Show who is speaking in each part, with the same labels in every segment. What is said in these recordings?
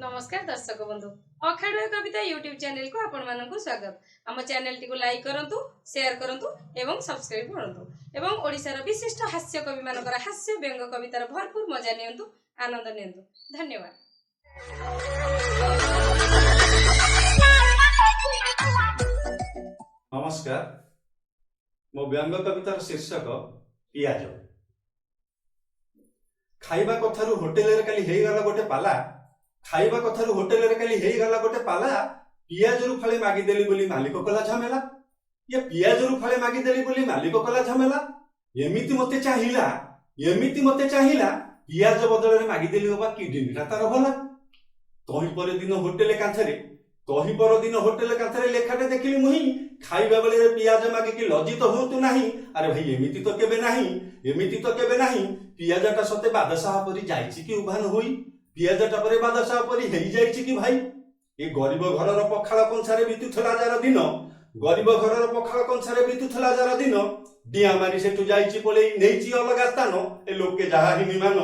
Speaker 1: ନମସ୍କାର ଦର୍ଶକ ବନ୍ଧୁ, ଅଖାଡୁଆ କବିତା ୟୁଟ୍ୟୁବ ଚ୍ୟାନେଲକୁ ଆପଣମାନଙ୍କୁ ସ୍ୱାଗତ। ଆମ ଚ୍ୟାନେଲଟିକୁ ଲାଇକ୍ କରନ୍ତୁ, ସେୟାର କରନ୍ତୁ ଏବଂ ସବସ୍କ୍ରାଇବ କରନ୍ତୁ ଏବଂ ଓଡ଼ିଶାର ବିଶିଷ୍ଟ ହାସ୍ୟ କବିମାନଙ୍କର ହାସ୍ୟ ବ୍ୟଙ୍ଗ କବିତାର ଭରପୁର ମଜା ନିଅନ୍ତୁ, ଆନନ୍ଦ ନିଅନ୍ତୁ। ଧନ୍ୟବାଦ।
Speaker 2: ନମସ୍କାର। ମୋ ବ୍ୟଙ୍ଗ କବିତାର ଶୀର୍ଷକ ପିଆଜ। ଖାଇବା କଥାରୁ ହୋଟେଲରେ କାଲି ହେଇଗଲା ଗୋଟେ ପାଲା। ଖାଇବା କଥାରୁ ହୋଟେଲରେ କାଲି ହେଇଗଲା ଗୋଟେ ପାଲା। ପିଆଜରୁ ଫାଳେ ମାଗିଦେଲି ବୋଲି ମାଲିକ କଲା ଝାମେଲା। ଇଏ ପିଆଜରୁ ଫାଳେ ମାଗିଦେଲି ବୋଲି ମାଲିକ କଲା ଝାମେଲା। ଏମିତି ମତେ ଚାହିଁଲା, ଏମିତି ମତେ ଚାହିଁଲା, ପିଆଜ ବଦଳରେ ମାଗିଦେଲି ଅବା କିଡନୀଟା ତାର ଭଲା। ତହିଁ ପରେ ଦିନ ହୋଟେଲ କାନ୍ଥରେ, ତହିଁ ପର ଦିନ ହୋଟେଲ କାନ୍ଥରେ ଲେଖାଟେ ଦେଖିଲି ମୁହିଁ, ଖାଇବା ବେଳରେ ପିଆଜ ମାଗିକି ଲଜ୍ଜିତ ହୁଅନ୍ତୁ ନାହିଁ। ଆରେ ଭାଇ, ଏମିତି ତ କେବେ ନାହିଁ, ଏମିତି ତ କେବେ ନାହିଁ। ପିଆଜଟା ସତେ ବାଦଶାହ ପରି ଯାଇଛି କି ଉଭାନ ହୋଇ? ପିଆଜଟା ପରେ ବାଦଶାହ ପରି ହେଇଯାଇଛି କି ଭାଇ? ଏ ଗରିବ ଘରର ପଖାଳ କଂସାରେ ବିତୁଥିଲା ଯାର ଦିନ, ଗରିବ ଘରର ପଖାଳ କଂସାରେ ବିତୁଥିଲା ଯାର ଦିନ, ଡିଆଁ ମାରି ସେଠୁ ଯାଇଛି ପଳେଇ, ନେଇଛି ଅଲଗା ସ୍ଥାନ। ଏ ଲୋକେ ଯାହା ହିନିମାନ,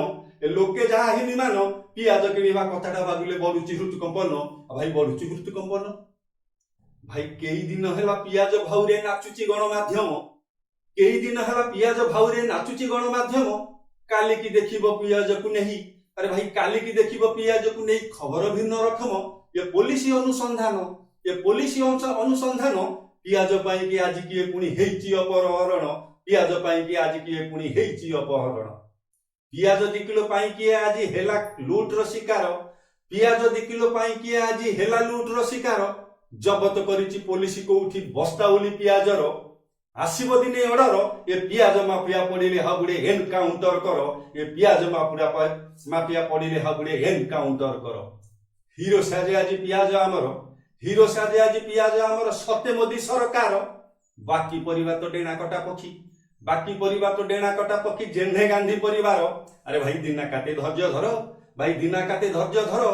Speaker 2: ଏ ଲୋକେ ଯାହା ହିନିମାନ, ପିଆଜ କିଣିବା କଥାଟା ଭାବିଲେ ବଢୁଛି ହୃଦକମ୍ପନ। ଭାଇ, ବଢୁଛି ହୃଦକମ୍ପନ। ଭାଇ, କେଇ ଦିନ ହେଲା ପିଆଜ ଭାଉରେ ନାଚୁଛି ଗଣମାଧ୍ୟମ। କେଇ ଦିନ ହେଲା ପିଆଜ ଭାଉରେ ନାଚୁଛି ଗଣମାଧ୍ୟମ। କାଲିକି ଦେଖିବ ପିଆଜକୁ ନେଇ, ଆରେ ଭାଇ, କାଲିକି ଦେଖିବ ପିଆଜକୁ ନେଇ ଖବର ଭିନ୍ନ ରକମ। ଏ ପୋଲିସ ଅନୁସନ୍ଧାନ, ଏ ପୋଲିସ ଅନୁସନ୍ଧାନ। ପିଆଜ ପାଇଁ କି ଆଜି କିଏ ପୁଣି ହେଇଛି ଅପହରଣ। ପିଆଜ ପାଇଁ କି ଆଜି କିଏ ପୁଣି ହେଇଛି ଅପହରଣ। ପିଆଜ 2 କିଲୋ ପାଇଁ କିଏ ଆଜି ହେଲା ଲୁଟର ଶିକାର। ପିଆଜ 2 କିଲୋ ପାଇଁ କିଏ ଆଜି ହେଲା ଲୁଟର ଶିକାର। ଜବତ କରିଛି ପୋଲିସ କୋଉଠି ବସ୍ତା ବୋଲି ପିଆଜର। ଆସିବ ଦିନେ ଅର୍ଡର, ଏ ପିଆଜ ମାଫିଆ ପଡ଼ିଲେ ହାବୁଡେ ଏନକାଉଣ୍ଟର କର। ଏ ପିଆଜ ମାଫିଆ ପଡ଼ିଲେ ହାବୁଡେ ଏନକାଉଣ୍ଟର କର। ହିରୋ ସାଜେ ଆଜି ପିଆଜ ଆମର, ହିରୋ ସାଜେ ଆଜି ପିଆଜ ଆମର ସତେ ମୋଦି ସରକାର। ବାକି ପରିବା ତ ଡେଣା କଟା ପକ୍ଷୀ, ବାକି ପରିବା ତ ଡେଣା କଟା ପକ୍ଷୀ ଯେହ୍ନେ ଗାନ୍ଧୀ ପରିବାର। ଆରେ ଭାଇ, ଦିନା କାଟେ ଧୈର୍ଯ୍ୟ ଧର। ଭାଇ, ଦିନା କାଟେ ଧୈର୍ଯ୍ୟ ଧର।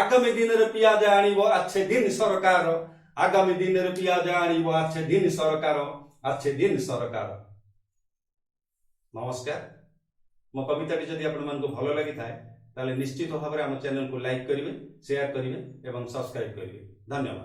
Speaker 2: ଆଗାମୀ ଦିନରେ ପିଆଜ ଆଣିବ ଆଛେ ଦିନ ସରକାର। ଆଗାମୀ ଦିନରେ ପିଆଜ ଆଣିବ ଆଛେ ଦିନ ସରକାର, ଆଛେ ଦିନ ସରକାର। ନମସ୍କାର। ମୋ କବିତାଟି ଯଦି ଆପଣମାନଙ୍କୁ ଭଲ ଲାଗିଥାଏ, ତାହେଲେ ନିଶ୍ଚିତ ଭାବରେ ଆମ ଚ୍ୟାନେଲକୁ ଲାଇକ୍ କରିବେ, ସେୟାର କରିବେ ଏବଂ ସବସ୍କ୍ରାଇବ୍ କରିବେ। ଧନ୍ୟବାଦ।